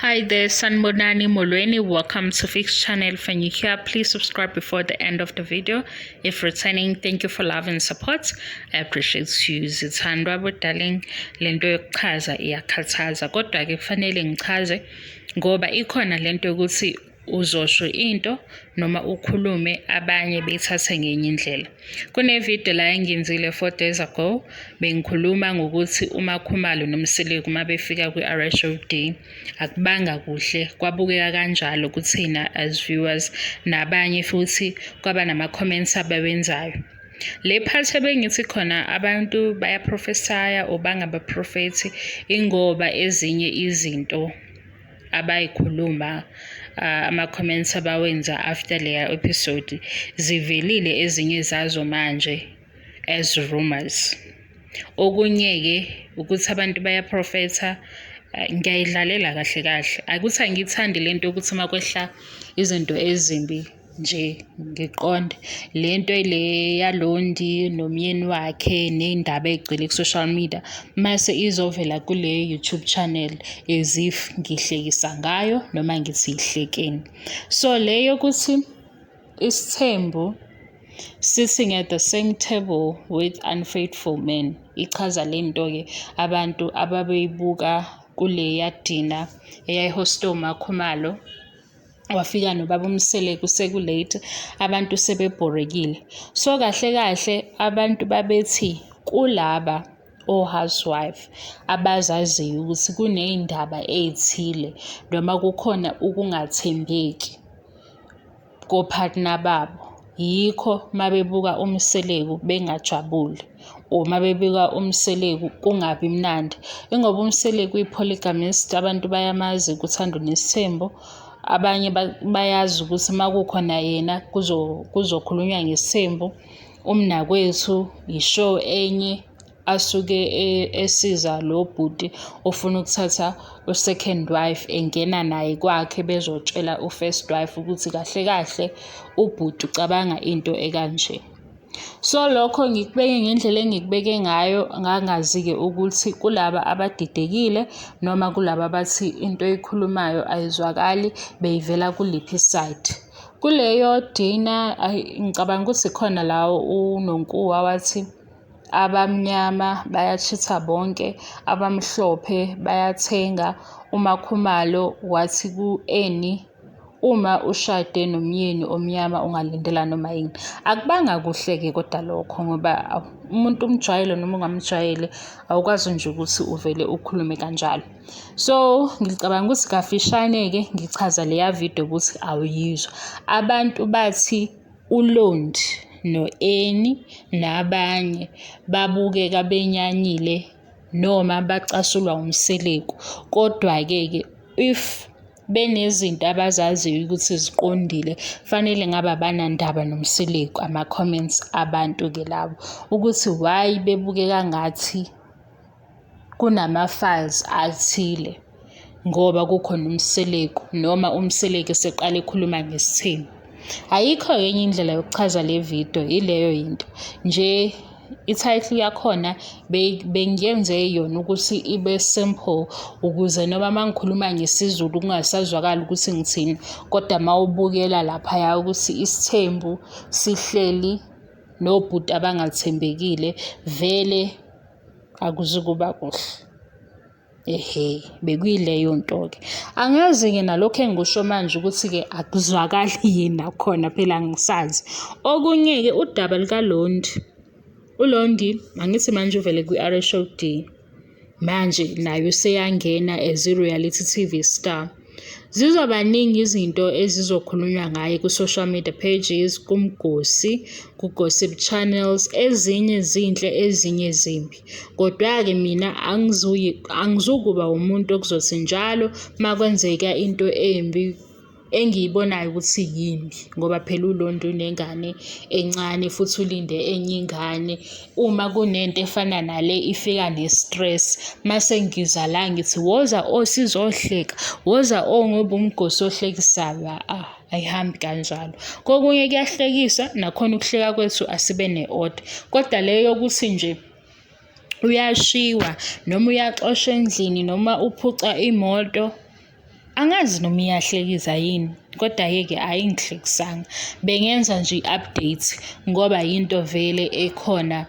Hi there, Sanibonani Molweni. Welcome to Fix Channel. If you're here, please subscribe before the end of the video. If returning, thank you for love and support. I appreciate you. Zithandwa bo darling, lento yokuchaza iyakhathaza kodwa ke kufanele ngichaze ngoba ikhona lento yokuthi uzosho into noma ukhulume abanye beyithathe ngenye indlela. Kune-video la engiyenzile 4 days ago, bengikhuluma ngokuthi uMakhumalo noMseleku uma befika kwi-RHOD akubanga kuhle, kwabukeka kanjalo kuthina as viewers, nabanye futhi kwaba nama-comments abawenzayo. Le part ebengithi khona abantu bayaprofesaya or bangabaprofethi, ingoba ezinye izinto abayikhuluma, ama-comments abawenza after leya episode, zivelile ezinye zazo manje as rumors. Okunye-ke ukuthi abantu bayaprofetha, ngiyayidlalela kahle kahle. Akuthi angiyithandi lento yokuthi uma kwehla izinto ezimbi nje ngiqonde lento le yaLondi nomyeni wakhe ney'ndaba ey'gcwele ku-social media, mase izovela kule YouTube channel as if ngihlekisa ngayo noma ngithi yihlekeni. So le yokuthi isithembu sitting at the same table with unfaithful men ichaza le nto-ke abantu ababeyibuka kuleya dinner eyayi-host-we uMakhumalo, wafika nobaba uMseleku seku-late, abantu sebebhorekile. So kahle kahle abantu babethi kulaba o-housewife abazaziyo ukuthi kuney'ndaba ey'thile noma kukhona ukungathembeki ko-partner babo, yikho mabebuka uMseleku bengajabuli or mabebuka uMseleku kungabi mnandi. Ingoba uMseleku uyi-polygamist, abantu bayamazi kuThando Nesithembu. Abanye bayazi ukuthi uma kukhona yena kuzokhulunywa ngesithembu. Umnakwethu i-show enye asuke esiza lo bhuti ofuna ukuthatha u-second wife, engena naye kwakhe bezotshela u-first wife ukuthi kahle kahle ubhuti ucabanga into ekanje. So lokho ngikubeke ngendlela engikubeke ngayo, ngangazi-ke ukuthi kulaba abadidekile noma kulaba abathi into oyikhulumayo ayizwakali beyivela kuliphi i-side. Kuleyo dinner ngicabanga ukuthi khona la uNonkuwa wathi abamnyama baya-cheat-a bonke, abamhlophe bayathenga. UMakhumalo wathi ku-Annie, uma ushade nomyeni omnyama ungalindela noma yini. Akubanga kuhle-ke kodwa lokho, ngoba umuntu umjwayele noma ungamjwayele, awukwazi nje ukuthi uvele ukhulume kanjalo. So ngicabanga ukuthi kafishane-ke ngichaza leya video ukuthi awuyizwa. Abantu bathi uLondi no-Annie nabanye babukeka benyanyile noma bacasulwa uMseleku, kodwa-ke ke if benezinto abazaziyo ukuthi ziqondile, fanele ngabe abanandaba noMseleku. Ama-comments abantu-ke lawo ukuthi why bebukeka ngathi kunama-files athile ngoba kukhona uMseleku noma uMseleku eseqala ekhuluma ngesithembu. Ayikho-ke enye indlela yokuchaza le video, ileyo yinto nje. I-title yakhona bengiyenze yona ukuthi ibe simple ukuze noma uma ngikhuluma ngesiZulu kungasazwakali ukuthi ngithini, kodwa uma ubukela laphaya ukuthi isithembu sihleli nobhuti abangathembekile, vele akuzukuba kuhle. Ehhe, bekuyileyo nto-ke. Angazi-ke nalokhu engikusho manje ukuthi-ke akuzwakali yini nakhona, phela angisazi. Okunye-ke udaba lukaLondi. ULondi angithi manje uvele kwi-RHOD, manje naye useyangena as i-reality TV star. Zizoba ningi izinto ezizokhulunywa ngaye ku-social media pages, kumgosi, ku-gossip channels, ezinye zinhle, ezinye zimbi. Kodwa-ke mina angizukuba umuntu okuzothi njalo uma kwenzeka into embi engiyibonayo ukuthi yimbi, ngoba phela uLondi unengane encane futhi ulinde enye ingane. Uma kunento efana nale ifika ne-stress, mase ngiza la ngithi woza o sizohleka, woza o ngoba umgosi ohlekisayo, ayihambi kanjalo. Kokunye kuyahlekisa, nakhona ukuhleka kwethu asibe ne-order. Kodwa le yokuthi nje uyashiwa noma uyaxoshwa endlini noma uphuca imoto. Angazi noma iyahlekisa yini, kodwa-ke ayingihlekisanga. Bengenza nje i-update ngoba yinto vele ekhona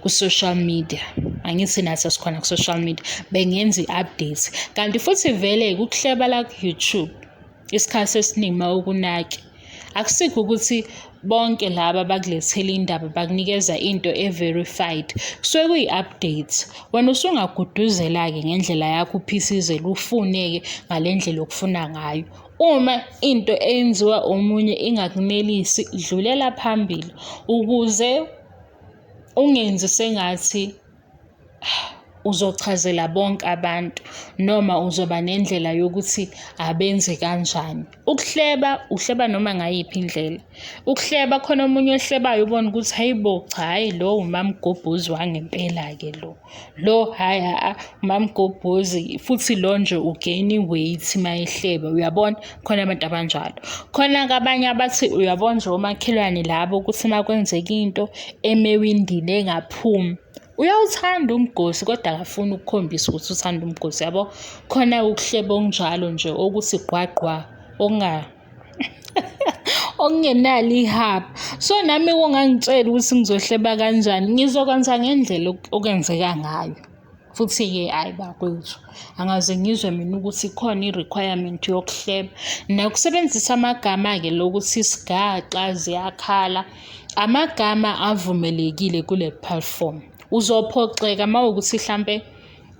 ku-social media. Angithi nathi sikhona ku-social media, bengenza i-update. Kanti futhi vele kukuhleba la ku-YouTube isikhathi esiningi uma ukunake. Akusikho ukuthi bonke laba bakulethela indaba bakunikeza into e-verified. Kusuke kuyi-update. Wena usungaguduzela-ke ngendlela yakho uphisizele ufune-ke ngale ndlela okufuna ngayo. Uma into eyenziwa omunye ingakunelisi, dlulela phambili ukuze ungenzi sengathi uzochazela bonke abantu noma uzoba nendlela yokuthi abenze kanjani. Ukuhleba, uhleba noma ngayiphi indlela. Ukuhleba khona omunye ohlebayo ubone ukuthi hayi bo, cha hhayi lo umamgobhozi wangempela-ke lo. Lo hhayi a umamgobhozi futhi lo nje u-gain i-weight uma ehleba, uyabona? Khona abantu abanjalo. Khona-ke abanye abathi uyabona nje omakhelwane labo ukuthi uma kwenzeka into emewindini engaphumi. Uyawuthanda umgosi kodwa akafuni ukukhombisa ukuthi uthanda umgosi yabo. Khona ukuhleba okunjalo nje okuthi gqwa gqwa okungenalo ihaba. So nami ungangitshela ukuthi ngizohleba kanjani, ngizokwenza ngendlela okwenzeka ngayo. Futhi-ke hhayi bakwethu, angaze ngizwe mina ukuthi khona i-requirement yokuhleba. Nokusebenzisa amagama-ke lokuthi isigaxa ziyakhala, amagama avumelekile kule platform. Uzophoxeka uma kuwukuthi hlampe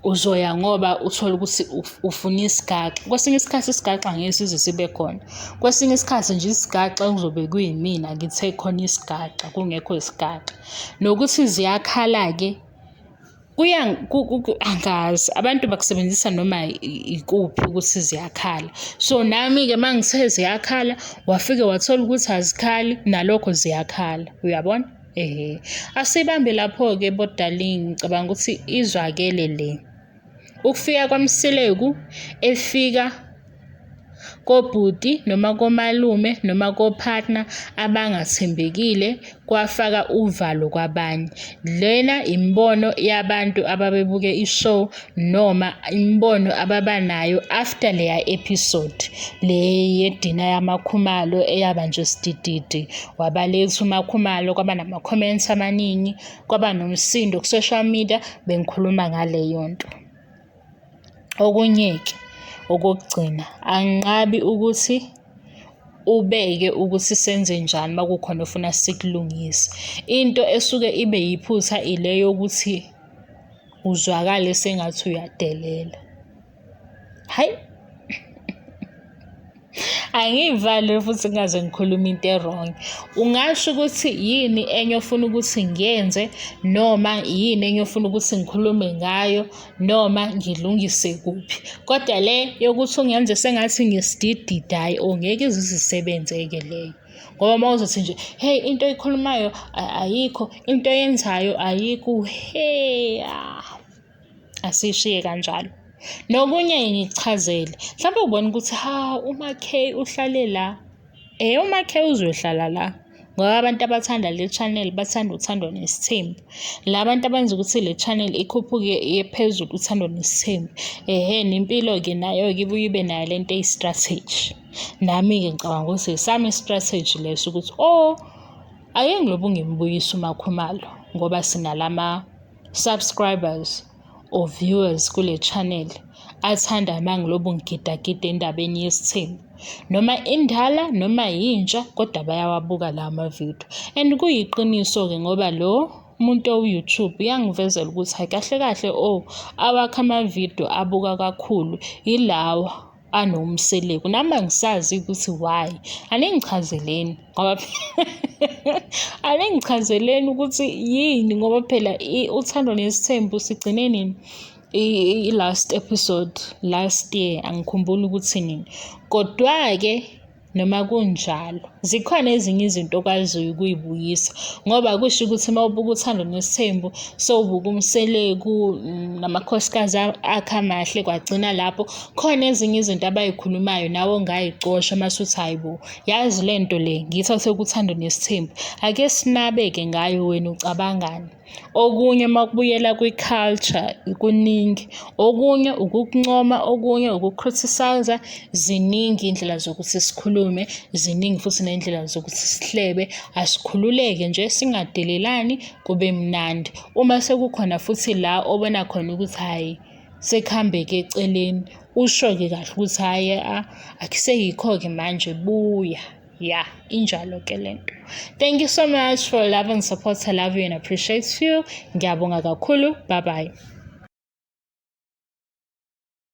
uzoya ngoba uthole ukuthi ufuna isigaxa. Kwesinye isikhathi isigaxa ngeke size sibe khona. Kwesinye isikhathi nje isigaxa kuzobe kuyimina ngithe khona isigaxa, kungekho isigaxa. Nokuthi ziyakhala-ke kuya angazi abantu bakusebenzisa noma ikuphi ukuthi ziyakhala. So nami-ke uma ngithe ziyakhala, wafike wathola ukuthi azikhali, nalokho ziyakhala, uyabona? Ehhe. Asibambe lapho-ke bo-darling, ngicabanga ukuthi izwakele le. Ukufika kwaMseleku efika kobhuti noma komalume noma ko-partner abangathembekile kwafaka uvalo kwabanye. Lena imibono yabantu ababebuke i-show noma imibono ababanayo after leya episode le yedina yamaKhumalo eyaba nje sidididi. Wabaletha uMaKhumalo kwaba nama-comments amaningi, kwaba nomsindo ku-social media bengikhuluma ngaleyo nto. Okunye-ke okokugcina, anginqabi ukuthi ubeke ukuthi senzenjani uma kukhona ofuna sikulungise. Into esuke ibe yiphutha ile yokuthi uzwakale sengathi uyadelela. Hhayi. Angiyivali futhi ngingaze ngikhulume into e-wrong. Ungasho ukuthi yini enye ofuna ukuthi ngiyenze noma yini enye ofuna ukuthi ngikhulume ngayo noma ngilungise kuphi. Kodwa le yokuthi ungenze sengathi ngisidididi hhayi oh ngeke ize isebenze-ke leyo. Ngoba uma uzothi nje, hheyi into oyikhulumayo ayikho, into oyenzayo ayikho, hhe asishiye kanjalo. Nokunye ngikuchazele, mhlawumbe ubona ukuthi ha uMaK uhlale la. UMaK uzohlala la ngoba abantu abathanda le channel bathanda uThando Nesithembu. La bantu abenza ukuthi le channel ikhuphuke iye phezulu uThando Nesithembu. Ehhe nempilo-ke nayo-ke ibuye ibe nayo le nto eyi-strategy. Nami-ke ngicabanga ukuthi esami i-strategy leso ukuthi oh ake ngilobe ngimbuyise uMaKhumalo ngoba sinalama subscribers or viewers kule channel athanda uma ngilobu ngigidagida endabeni yesithembu. Noma indala noma yintsha kodwa bayawabuka lawa mavidiyo. And kuyiqiniso-ke ngoba lo muntu owu-YouTube uyangivezela ukuthi hhayi kahle kahle oh awakho amavidiyo abuka kakhulu yilawa anoMseleku. Nami angisazi ukuthi why. Aningichazeleni ngoba aningichazeleni ukuthi yini ngoba phela uThando Nesithembu sigcine nini i-last episode last year angikhumbuli ukuthi nini. Kodwa-ke noma kunjalo zikhona ezinye izinto okwaziyo ukuyibuyisa ngoba kusho ukuthi uma ubuka uThando Nesithembu sowubuka uMseleku namakhosikazi akhe amahle kwagcina lapho. Khona ezinye izinto abayikhulumayo nawe ongayicosha mase uthi hhayi bo, yazi le nto le ngiyithathe kuThando Nesithembu. Ake sinabe-ke ngayo wena ucabangani? Okunye makubuyela kwi-culture kuningi, okunye ukukuncoma, okunye uku-criticise-a. Ziningi iy'ndlela zokuthi sikhulume, ziningi futhi ney'ndlela zokuthi sihlebe. Asikhululeke nje singadelelani kube mnandi. Uma sekukhona futhi la obona khona ukuthi hhayi sekuhambeke eceleni, usho-ke kahle ukuthi hhayi akuseyikho-ke manje buya. Ya, injalo-ke lento. Thank you so much for love and support. I love you and appreciate you. Ngiyabonga kakhulu. Bye bye.